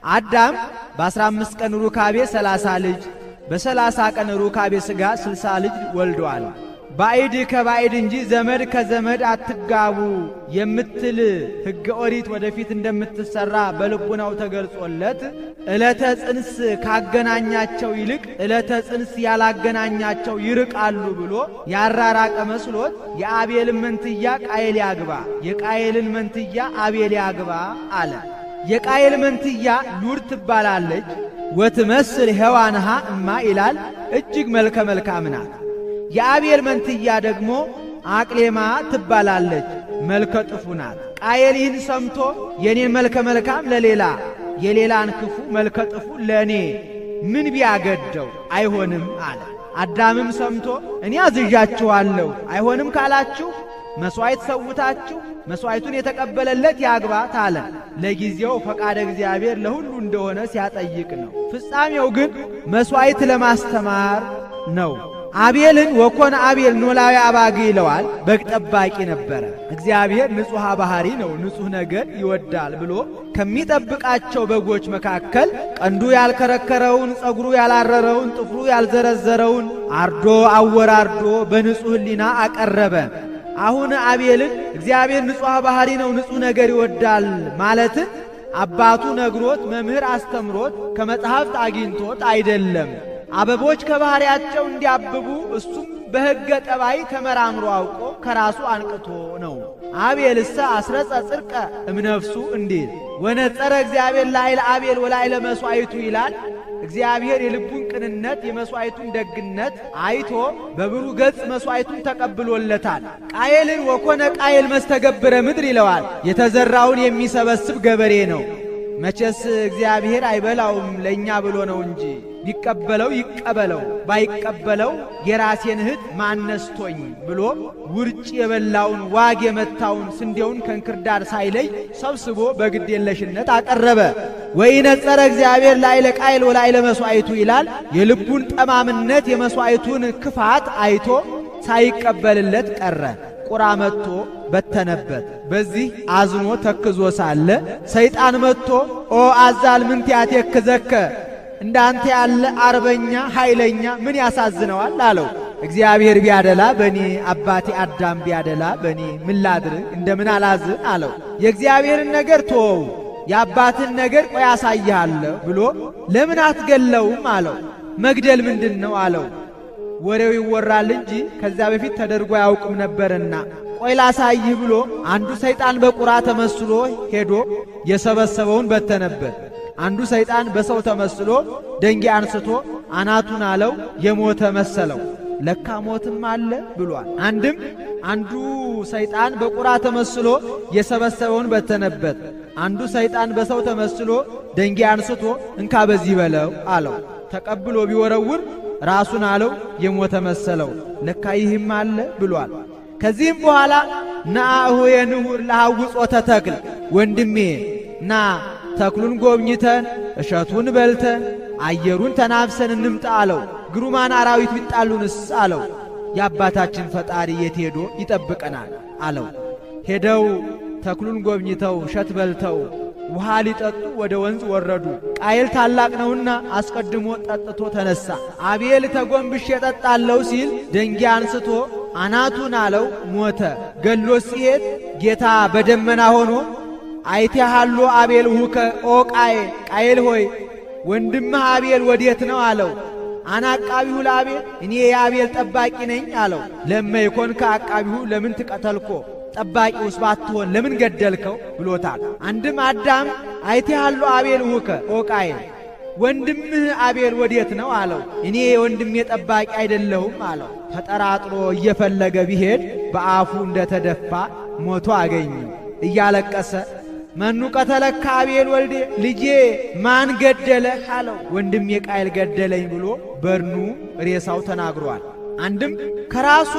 አዳም በ15 ቀን ሩካቤ 30 ልጅ፣ በ30 ቀን ሩካቤ ሥጋ 60 ልጅ ወልደዋል። ባዕድ ከባዕድ እንጂ ዘመድ ከዘመድ አትጋቡ የምትል ሕገ ኦሪት ወደፊት እንደምትሰራ በልቡናው ተገልጾለት ዕለተ ጽንስ ካገናኛቸው ይልቅ ዕለተ ጽንስ ያላገናኛቸው ይርቃሉ ብሎ ያራራቀ መስሎት የአቤልን መንትያ ቃየል ያግባ፣ የቃየልን መንትያ አቤል ያግባ አለ። የቃየል መንትያ ሉድ ትባላለች። ወትመስል ሔዋንሃ እማ ይላል። እጅግ መልከ መልካም ናት። የአቤል መንትያ ደግሞ አቅሌማ ትባላለች፣ መልከ ጥፉ ናት። ቃየል ይህን ሰምቶ የኔን መልከ መልካም ለሌላ፣ የሌላን ክፉ መልከ ጥፉ ለእኔ ምን ቢያገደው አይሆንም አለ። አዳምም ሰምቶ እኔ አዝዣችኋለሁ፣ አይሆንም ካላችሁ መሥዋዕት ሰውታችሁ መሥዋዕቱን የተቀበለለት ያግባት አለ። ለጊዜው ፈቃደ እግዚአብሔር ለሁሉ እንደሆነ ሲያጠይቅ ነው። ፍጻሜው ግን መሥዋዕት ለማስተማር ነው። አቤልን ወኮነ አቤል ኖላዊ አባግ ይለዋል። በግ ጠባቂ ነበረ። እግዚአብሔር ንጹሐ ባህሪ ነው፣ ንጹሕ ነገር ይወዳል ብሎ ከሚጠብቃቸው በጎች መካከል ቀንዱ ያልከረከረውን፣ ጸጉሩ ያላረረውን፣ ጥፍሩ ያልዘረዘረውን አርዶ አወራርዶ በንጹሕ ሕሊና አቀረበ። አሁን አቤልን እግዚአብሔር ንጹሐ ባህሪ ነው፣ ንጹሕ ነገር ይወዳል ማለትን አባቱ ነግሮት መምህር አስተምሮት ከመጽሐፍት አግኝቶት አይደለም። አበቦች ከባህሪያቸው እንዲያብቡ እሱም በሕገ ጠባይ ተመራምሮ አውቆ ከራሱ አንቅቶ ነው። አቤልሰ አስረጸ ጽድቀ እምነፍሱ እንዲል ወነጸረ እግዚአብሔር ላዕለ አቤል ወላዕለ መሥዋዕቱ ይላል። እግዚአብሔር የልቡን ቅንነት የመሥዋዕቱን ደግነት አይቶ በብሩህ ገጽ መሥዋዕቱን ተቀብሎለታል። ቃየልን ወኮነ ቃየል መስተገብረ ምድር ይለዋል። የተዘራውን የሚሰበስብ ገበሬ ነው። መቼስ እግዚአብሔር አይበላውም ለእኛ ብሎ ነው እንጂ ቢቀበለው ይቀበለው፣ ባይቀበለው የራሴን እህት ማነስቶኝ ብሎ ውርጭ የበላውን ዋግ የመታውን ስንዴውን ከእንክርዳድ ሳይለይ ሰብስቦ በግዴለሽነት አቀረበ። ወኢነጸረ እግዚአብሔር ላዕለ ቃየል ወላዕለ መሥዋዕቱ ይላል። የልቡን ጠማምነት የመሥዋዕቱን ክፋት አይቶ ሳይቀበልለት ቀረ። ቁራ መጥቶ በተነበት። በዚህ አዝኖ ተክዞ ሳለ ሰይጣን መጥቶ ኦ አዛል ምንትያት የክዘከ፣ እንዳንተ ያለ አርበኛ ኃይለኛ ምን ያሳዝነዋል አለው። እግዚአብሔር ቢያደላ በኔ፣ አባቴ አዳም ቢያደላ በኔ ምን ላድርግ? እንደምን አላዝን አለው። የእግዚአብሔርን ነገር ተወው፣ የአባትን ነገር ቆይ አሳይሃለሁ ብሎ ለምን አትገለውም አለው። መግደል ምንድን ነው አለው። ወሬው ይወራል እንጂ ከዚያ በፊት ተደርጎ አያውቅም ነበርና ቆይ ላሳይህ ብሎ አንዱ ሰይጣን በቁራ ተመስሎ ሄዶ የሰበሰበውን በተነበት። አንዱ ሰይጣን በሰው ተመስሎ ደንጊያ አንስቶ አናቱን አለው፣ የሞተ መሰለው። ለካ ሞትም አለ ብሏል። አንድም አንዱ ሰይጣን በቁራ ተመስሎ የሰበሰበውን በተነበት። አንዱ ሰይጣን በሰው ተመስሎ ደንጊያ አንስቶ እንካ በዚህ በለው አለው። ተቀብሎ ቢወረውር ራሱን አለው፣ የሞተ መሰለው። ለካ ይህም አለ ብሏል። ከዚህም በኋላ ናአሁ የንሁር ለሐውጾተ ተክል፣ ወንድሜ ና ተክሉን ጎብኝተን እሸቱን በልተን አየሩን ተናፍሰን እንምጣ አለው። ግሩማን አራዊት ቢጣሉንስ አለው። የአባታችን ፈጣሪ የት ሄዶ ይጠብቀናል አለው። ሄደው ተክሉን ጎብኝተው እሸት በልተው ውሃ ሊጠጡ ወደ ወንዝ ወረዱ። ቃየል ታላቅ ነውና አስቀድሞ ጠጥቶ ተነሳ። አቤል ተጎንብሼ እጠጣለሁ ሲል ደንጊያ አንስቶ አናቱን አለው፣ ሞተ። ገሎ ሲሄድ ጌታ በደመና ሆኖ አይቴሃሎ አቤል እኁከ ኦ ቃየል፣ ቃየል ሆይ ወንድምህ አቤል ወዴት ነው አለው። አነ ዐቃቢሁ ለአቤል፣ እኔ የአቤል ጠባቂ ነኝ አለው። ለእመ ኢኮንከ ዐቃቢሁ ለምንት ቀተልኮ፣ ጠባቂውስ ባትሆን ለምን ገደልከው ብሎታል። አንድም አዳም አይቴሃሎ አቤል እኁከ ኦ ቃየል፣ ወንድምህ አቤል ወዴት ነው አለው። እኔ የወንድሜ ጠባቂ አይደለሁም አለው። ተጠራጥሮ እየፈለገ ቢሄድ በአፉ እንደተደፋ ሞቶ አገኘው። እያለቀሰ መኑ ቀተለከ አቤል ወልዴ፣ ልጄ ማን ገደለህ አለው። ወንድሜ ቃየል ገደለኝ ብሎ በድኑ ሬሳው ተናግሯል። አንድም ከራሱ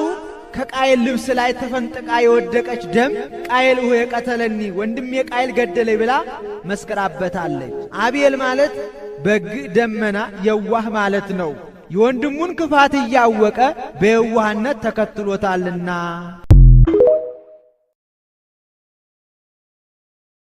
ከቃየል ልብስ ላይ ተፈንጥቃ የወደቀች ደም ቃየል እኁየ ቀተለኒ፣ ወንድሜ ቃየል ገደለኝ ብላ መስክራበታለች። አቤል ማለት በግ ደመና የዋህ ማለት ነው። የወንድሙን ክፋት እያወቀ በየዋህነት ተከትሎታልና።